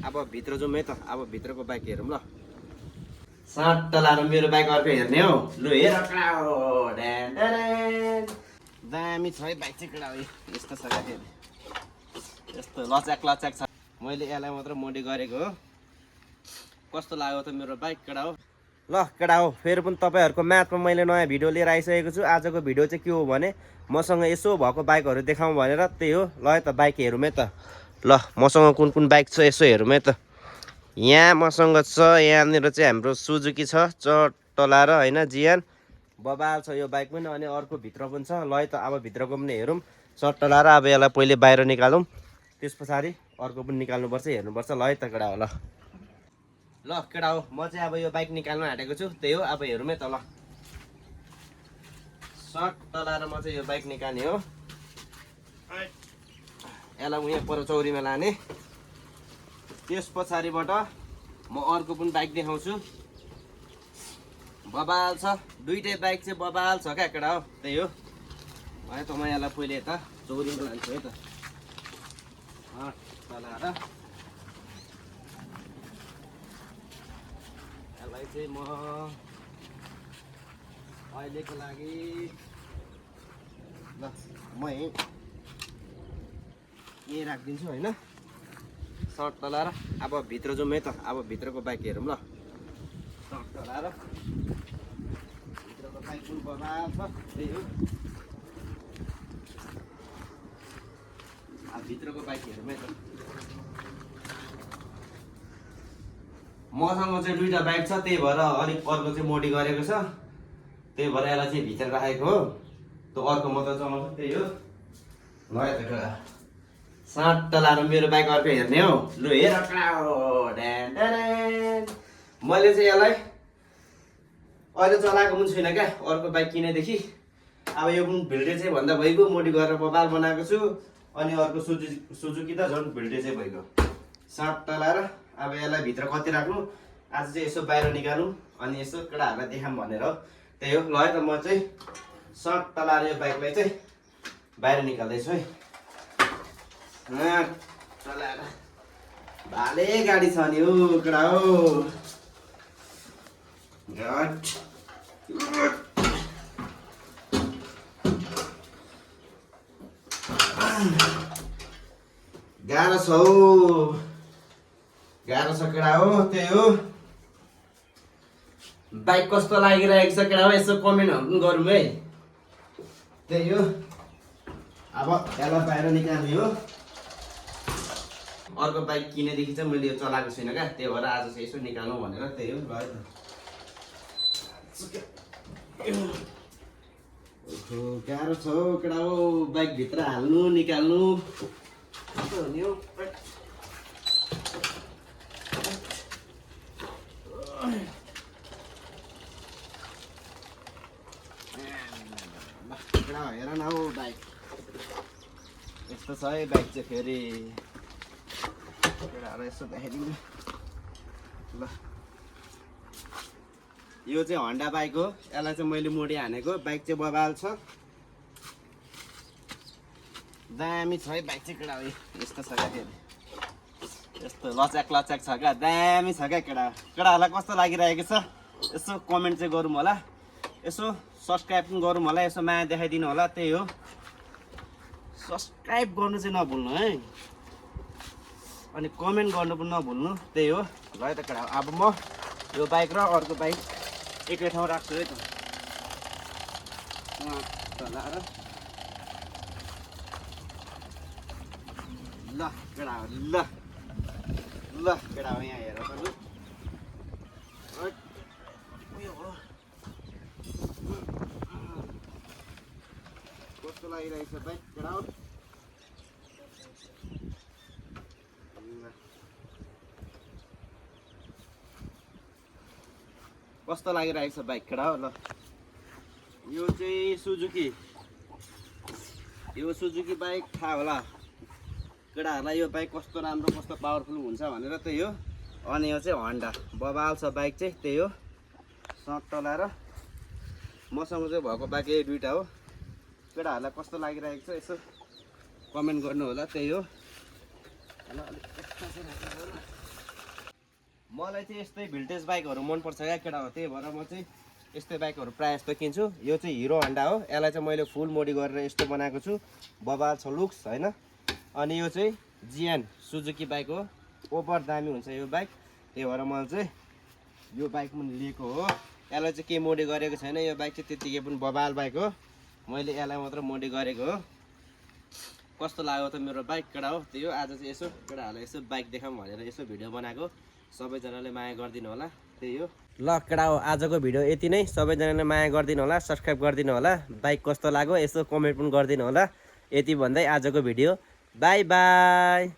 अब भित्र जाउँ है त। अब भित्रको बाइक हेरौँ ल। सट्ट लाएर मेरो बाइक अर्को हेर्ने हो। लु हेर दामी छ है बाइक चाहिँ कडा हो। यस्तो छ क्या यस्तो लच्याक लच्याक छ। मैले यसलाई मात्र मोडी गरेको हो। कस्तो लाग्यो त मेरो बाइक कडा हो। ल कडा हो, फेरि पनि तपाईँहरूको म्याथमा मैले नयाँ भिडियो लिएर आइसकेको छु। आजको भिडियो चाहिँ के हो भने मसँग यसो भएको बाइकहरू देखाउँ भनेर, त्यही हो। ल है त बाइक हेरौँ है त। ल मसँग कुन कुन बाइक छ यसो हेरौँ है त। यहाँ मसँग छ, यहाँनिर चाहिँ हाम्रो सुजुकी छ चटला र होइन जियान बबाल छ यो बाइक पनि। अनि अर्को भित्र पनि छ। ल है त अब भित्रको पनि हेरौँ चटला र। अब यसलाई पहिले बाहिर निकालौँ, त्यस पछाडि अर्को पनि निकाल्नुपर्छ, हेर्नुपर्छ। ल है त केटा हो। ल केटा हो, म चाहिँ अब यो बाइक निकाल्न आँटेको छु। त्यही हो, अब हेरौँ है त। ल सट्ट लाएर म चाहिँ यो बाइक निकाल्ने हो। यसलाई उहाँ पर चौरीमा लाने। त्यस पछाडिबाट म अर्को पनि बाइक देखाउँछु। बबाल छ, दुईटै बाइक चाहिँ बबाल छ क्या केटा हो। त्यही हो है त। म यसलाई पहिले यता चौरीमा लान्छु है त। चलाएर यसलाई चाहिँ म अहिलेको लागि ल म यहीँ राखिदिन्छु होइन। सर्ट लाएर अब भित्र जाउँ है त। अब भित्रको बाइक हेरौँ ल। सर्ट लाएर भित्रको बाइक पनि बबाल छ। त्यही हो, अब भित्रको बाइक हेरौँ है त। मसँग चाहिँ दुईवटा बाइक छ, त्यही भएर अलिक अर्को चाहिँ मोडी गरेको छ। त्यही भएर यसलाई चाहिँ भित्र राखेको हो। त्यो अर्को मात्र चलाउँछ। त्यही हो। ल है त केटा, सट्ट लाएर मेरो बाइक अर्को हेर्ने हो। लु हेर मैले चाहिँ यसलाई अहिले चलाएको पनि छुइनँ क्या, अर्को बाइक किनेदेखि। अब यो पनि भिल्टे चाहिँ भन्दा भइगयो, मोडी गरेर बबाल बनाएको छु। अनि अर्को सुजुकी त झन् भिल्टे चाहिँ भइगयो। सट्ट लाएर अब यसलाई भित्र कति राख्नु, आज चाहिँ यसो बाहिर निकालौँ अनि यसो केटाहरूलाई देखाऊँ भनेर हो। त्यही हो। ल है त म चाहिँ सट्ट लाएर यो बाइकलाई चाहिँ बाहिर निकाल्दैछु है। चलाएर भाले गाडी छ नि हो केटा हो। गाह्रो छ हौ, गाह्रो छ केटा हो। त्यही हो, बाइक कस्तो लागिरहेको छ केटा हो, यसो कमेन्टहरू पनि गरौँ है। त्यही हो, अब यसलाई बाहिर निकाल्ने हो। अर्को बाइक किनेदेखि चाहिँ मैले यो चलाएको छुइनँ क्या, त्यही भएर आज चाहिँ यसो निकाल्नु भनेर। त्यही हो। ल है त गाह्रो छ हौ केटा हो, बाइकभित्र हाल्नु निकाल्नु हुने हो। हेर न हौ बाइक यस्तो छ है बाइक चाहिँ। फेरि केटाहरू यसो देखाइदिनु ल। यो चाहिँ हन्डा बाइक हो। यसलाई चाहिँ मैले मोडी हानेको। बाइक चाहिँ बबाल छ, दामी छ है बाइक चाहिँ केटा हो। यस्तो छ क्या, फेरि यस्तो लच्याक लच्याक छ क्या, दामी छ क्या केटा। केटाहरूलाई कस्तो लागिरहेको छ यसो कमेन्ट चाहिँ गरौँ होला, यसो सब्सक्राइब पनि गरौँ होला, यसो माया देखाइदिनु होला। त्यही हो, सब्सक्राइब गर्नु चाहिँ नभुल्नु है, अनि कमेन्ट गर्नु पनि नभुल्नु। त्यही हो। ल है त केटा, अब म यो बाइक र अर्को बाइक एकै ठाउँ राख्छु है त। चलाएर ल केटा हो। ल ल केटा हो, यहाँ हेर त लु। कस्तो लागिरहेको छ बाइक केटा हो। कस्तो लागिरहेको छ बाइक केटा हो। ल यो चाहिँ सुजुकी, यो सुजुकी बाइक थाहा होला केटाहरूलाई, यो बाइक कस्तो राम्रो कस्तो पावरफुल हुन्छ भनेर। त्यही हो। अनि यो चाहिँ हन्डा बबाल छ बाइक चाहिँ। त्यही हो, सट्ट लाएर मसँग चाहिँ भएको बाइक यही दुईवटा हो। केटाहरूलाई कस्तो लागिरहेको छ यसो कमेन्ट गर्नु होला। त्यही हो। मलाई चाहिँ यस्तै भिल्टेज बाइकहरू मनपर्छ क्या केटा हो, त्यही भएर म चाहिँ यस्तै बाइकहरू प्रायः जस्तो किन्छु। यो चाहिँ हिरो होन्डा हो, यसलाई चाहिँ मैले फुल मोडी गरेर यस्तो बनाएको छु, बबाल छ लुक्स होइन। अनि यो चाहिँ जिएन सुजुकी बाइक हो, ओभर दामी हुन्छ यो बाइक, त्यही भएर मैले चाहिँ यो बाइक पनि लिएको हो। यसलाई चाहिँ केही मोडी गरेको छैन, यो बाइक चाहिँ त्यत्तिकै पनि बबाल बाइक हो, मैले यसलाई मात्र मोडी गरेको हो। कस्तो लाग्यो त मेरो बाइक केटा हो, त्यही हो। आज चाहिँ यसो केटाहरूलाई यसो बाइक देखाऊँ भनेर यसो भिडियो बनाएको, सबैजनाले माया गरिदिनु होला, त्यही हो। ल केटा हो, आजको भिडियो यति नै। सबैजनाले माया गरिदिनु होला, सब्सक्राइब गरिदिनु होला, बाइक कस्तो लाग्यो यसो कमेन्ट पनि गरिदिनु होला। यति भन्दै आजको भिडियो बाई बाई।